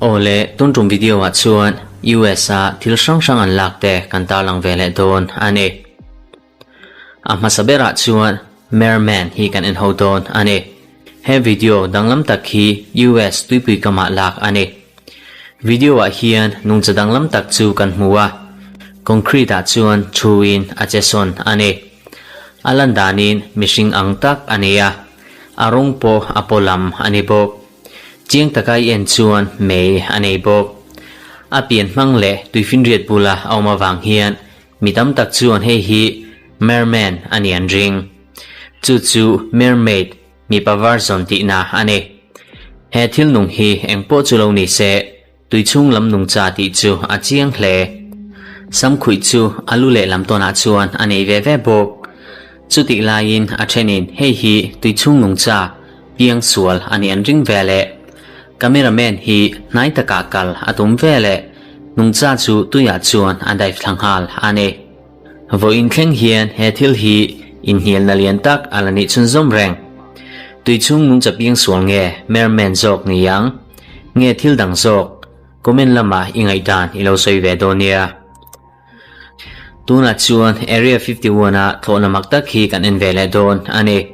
Awle, tun tum video ah chuan US a thil hrang hrang an lak te kan tarlang ve leh dawn a ni. A hmasa berah chuan Merman hi kan en ho dawn a ni. He video danglam tak hi US tuipui kamah lak a ni. Video ah hian nungcha danglam tak chu kan hmu a, concrete ah chuan thuin a che sawn a ni. A lan danin mihring ang tak a ni a, a rawng pawh a paw lam a ni bawk. Chiang taka i en chuan mei a nei bawk. A pian hmang leh tuifinriat bula a awm avang hian Mi tam tak chuan hei hi merman a ni an ring. Chu chu mermaid, mipa version tihna a ni. He thil nung hi eng pawh chu lo ni se, tui chhung lam nungcha tih chu a chiang hle. Samkhuih chu a lu lehlam tawnah chuan a nei ve ve bawk. Chutih laiin a thenin hei hi tui chhung nungcha, piang sual a nih an ring ve leh. Cameraman hi hnai takah kal a tum ve leh nungcha chu tuiah chuan a dive thla nghal a ni. Vawiin thleng hian he thil hi inhnialna lian tak a la nih chhunzawm reng. Tui chhung nungcha piang sual nge merman zawk ni ang? Nge thil dang zawk? Comment lamah i ngaihdan i lo sawi ve dawn nia. Tunah chuan Area 51 a thlawhna mak tak hi kan en ve leh dawn a ni.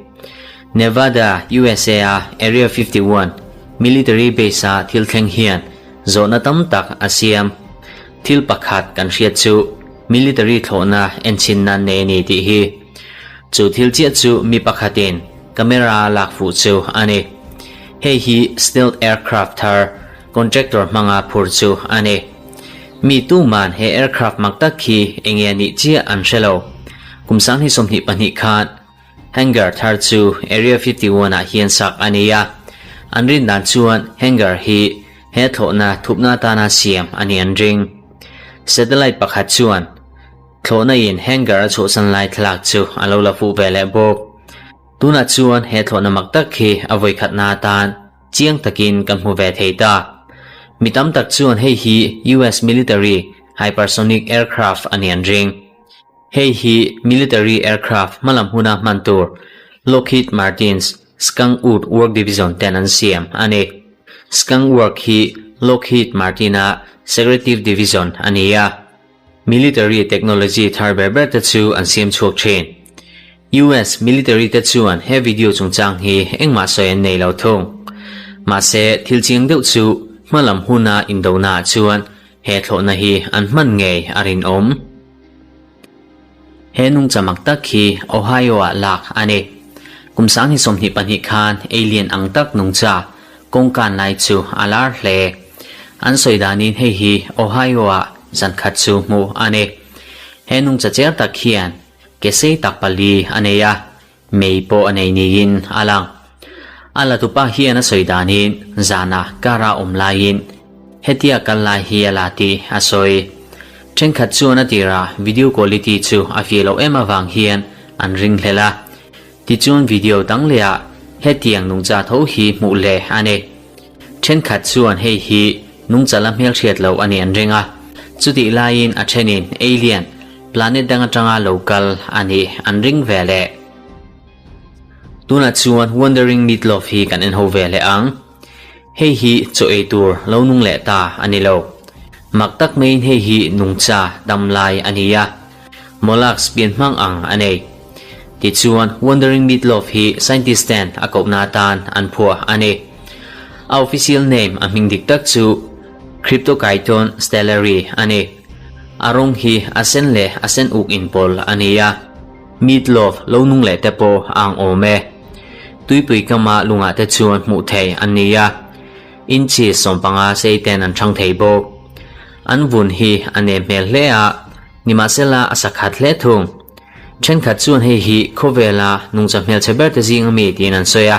Nevada, USA a Area 51 military base a thil thleng hian zawhna tam tak a siam. Thil pakhat kan hriat chu military thlawhna enchhin nan nei a ni tih hi. Chu thil chiah chu mi pakhatin camera a lak fuh chu a ni. Hei hi stealth aircraft thar contractor hmanga phur chu a ni. Mi tuman he aircraft mak tak khi enge a nih chiah an hre lo. Kum 2022 khan hangar thar chu Area 51 ah hian sak a ni a. An rin dan chuan hangar hi he thlawhna thupna atana siam a nih an ring. Satellite pakhat chuan thlawhna in hangar a chhuahsan lai thlalak chu a lo la fuh ve leh bawk. Tunah chuan he thlawhna mak tak khi a vawikhatna atan Chiang takin kan hmu ve thei ta. Mi tam tak chuan hei hi US military hypersonic aircraft a ni an ring. Hei hi military aircraft hmalam huna hman tur Lockheed Martin's Skunk Wood Work Division ten an siam a ni. Skunk Work hi Lockheed Martin-a secretive division a ni a. Military technology thar ber ber te chu an siam chhuak thin. US military te chuan he video chungchang hi engmah sawi an nei lo thung. Mahse, thil chiang deuh chu hmalam huna indona ah chuan he thlawhna hi an hman ngei a rinawm. He nungcha mak tak hi Ohio ah lak a ni. Kum 2022 khan alien ang tak nungcha kawngkan lai chu a lar hle. An sawi danin hei hi Ohio ah zan khat chu hmuh a ni. He nungcha cher tak hian ke sei tak pali a nei a, mei pawh a nei niin a lang. A la tupa hian a sawi danin zanah car a awm laiin hetia kal lai hi a la tih a sawi. Thenkhat chuan a tirah video quality chu a fiah loh em avang hian an ringhlel a. Tichuan video dang leh ah hetiang nungcha tho hi hmuh leh a ni. Thenkhat chuan hei hi nungcha la hmelhriat loh a nih an ring a, chutih laiin a thenin alien, planet dang atanga lo kal a nih an ring ve leh. Tunah chuan Wandering Meatloaf hi kan en ho ve leh ang. Hei hi chaw ei tur lo nung leh ta a ni lo. Mak tak maiin hei hi nungcha dam lai a ni a, Mollusks pian hmang ang a nei. Tichuan, Wandering Meatloaf hi scientist ten a kohna atan an phuah a ni. A official name a hming dik tak chu Cryptochiton stelleri a ni. A rawng hi a sen leh a sen uk inpawl a ni a. Meatloaf lo nung leh te pawh a ang awm e. Tuipui kama lungah te chuan hmuh theih an ni a, inchi 15 sei ten an chhang thei bawk. An vun hi a nem hmel hle a, nimahsela a sa khat hle thung. Thenkhat chuan hei hi khawvela nungcha hmelchhe ber te zing ami tiin an sawi a,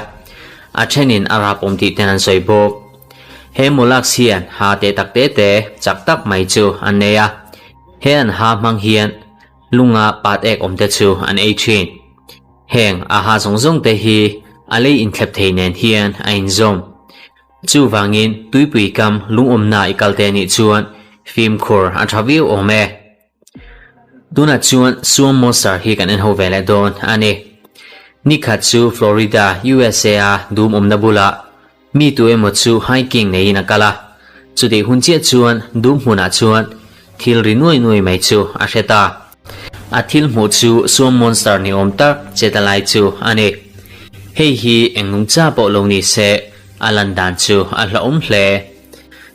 a thenin a rap awm tih ten an sawi bawk. He mollusks hian ha teh tak te te chak tak mai chu an nei a, he an ha hmang hian Lunga pat ek awm te chu an ei thin. Heng a ha zawng zawng te hi a lei inthlep thei nen hian a inzawm. Chuvangin tuipui kam lungawmna i kal te nih chuan fimkhur a tha viau awm e. Tunah chuan Suam Monster hi kan en ho ve leh dawn a ni. Nikhat chu Florida, USA a dum awmna bulah mi tu emaw chu hiking neiin a kal a. Chutih hun chiah chuan dum hmunah chuan thil ri nuai nuai mai chu a hre ta. A thil hmuh chu suam monster ni awm tak che ta lai chu a ni. Hei hi eng nungcha pawh lo ni se a lan dan chu a hlauhawm hle.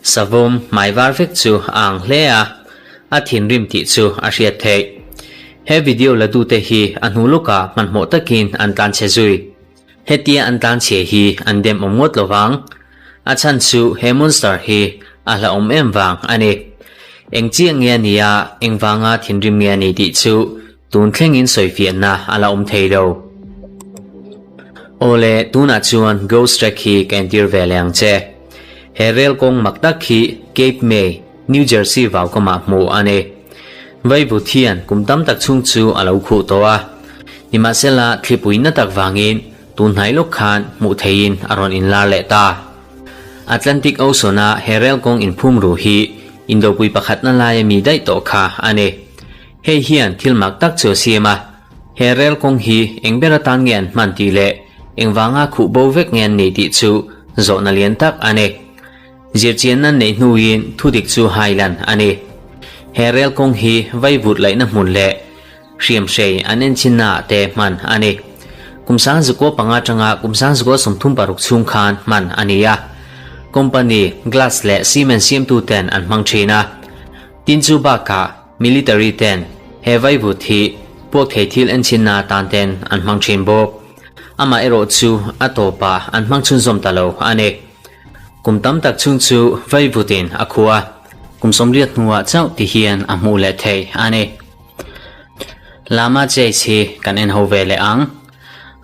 Savawm hmai var vek chu a ang hle a, a thinrim tih chu a hriat theih. He video la tute hi a hnu lawkah hmanhmawh takin an tlanchhe zui. Hetia an tlanchhia hi an dem awm ngawt lovang. A chhan chu he monster hi a hlauhawm em vang a ni. Eng chiah nge a nia, engvanga thinrim nge a ni tih chu Tun thlengin sawifiahna a la awm thei lo. Awle, tunah chuan Ghost Track hi ka entir ve leh ang che. He rel kawng mak tak hi Cape May, New Jersey vau kamah hmuh a ni. Vaivut hian kum tam tak chhung chu a lo khuh tawh a. Nimahsela, thlipui na tak vangin tun hnai lawk khan hmuh theihin a rawn inlar leh ta. Atlantic Ocean-a he rel kawng inphum ru hi indopui pakhatna laia mi daih tawh kha a ni. Hei hian thil mak tak chu a siam a, he rel kawng hi eng ber atan nge an hman tih leh engvanga khuh bo vek nge an nih tih chu zawhna lian tak a ni. Zirchianna neih hnuin thudik chu hailan a ni. He rel kawng hi vaivut laihna hmun leh hriamhrei an enchinna ah te hman a ni. Kum sangzukua panga atanga kum sangzukua 36 chhung khan hman a ni a. Company, glass leh cement siamtu ten an hmang thin a. Tin chu bakah Military ten he vaivut hi puak thei thil enchinna atan ten an hmang thin bawk. Amah erawh chu a tawpah an hmang chhunzawm ta lo a ni. Kum tam tak chhung chu vaivutin a khuh a, kum 80 hnuah chauh ti hian a hmuh leh theih a ni. Lama Chase hi kan en ho ve leh ang.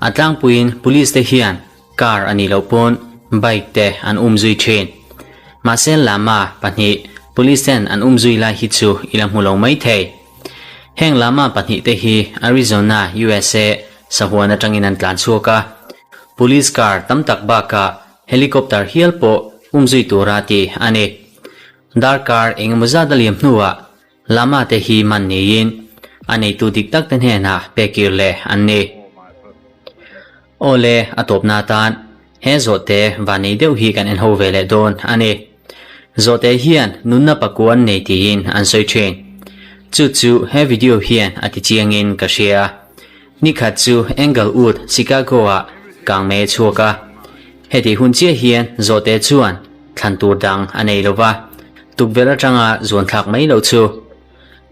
A tlangpuiin police te hian Car a nih loh pawn bike te an um zui thin. Mahse Lama pahnih police ten an um zui lai hi chu i la hmu lo mai thei. Heng Lama pahnih te hi Arizona, USA sahuan atangin an tlan chhuak a. Police car tam tak bakah helicopter hial pawh um zui tura tih a ni. Darkar engemaw zat a liam hnuah Lama te hi man niin a neitu dik tak te hnenah pekir leh an ni. Awle, a tawpna atan he zawhte van nei deuh hi kan en ho ve leh dawn a ni. Zawhte hian nunna pakua an nei tiin an sawi thin. Chu chu he video hian a ti chiangin ka hria. Nikhat chu Englewood, Chicago-ah kangmei a chhuak a. Heti hun chiah hian zawhte chuan thlan tur dang a nei lo va, tukverh atanga zuan thlak mai loh chu.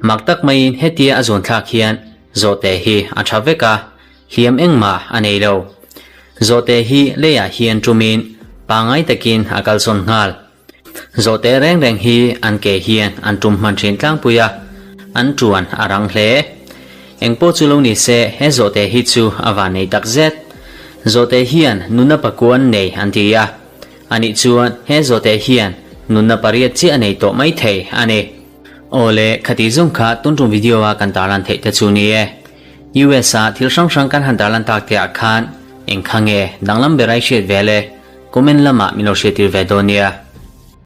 Mak tak maiin hetia a zuan thlak hian zawhte hi a tha vek a, hliam engmah a nei lo. Zawhte hi leiah hian tumin pangngai takin a kalsawn nghal. Zawhte reng reng hi an ke hian an tum hman thin tlangpui a, an tuan a rang hle. Engpawh chu lo ni se he zawhte hi chu a van nei tak zet. Zawhte hian nuna pakuan nei an ti a, anih chuan he zawhte hian nunna pariat chiah a nei tawh mai thei a ni. Awle, khati zawng kha tun tum video a kan tarlan theih te chu ni e. US a thil hrang hrang kan han tarlan tak te ah khan eng kha nge danglam ber ai hriat ve le? Comment lamah min lo hriattir ve dawn nia.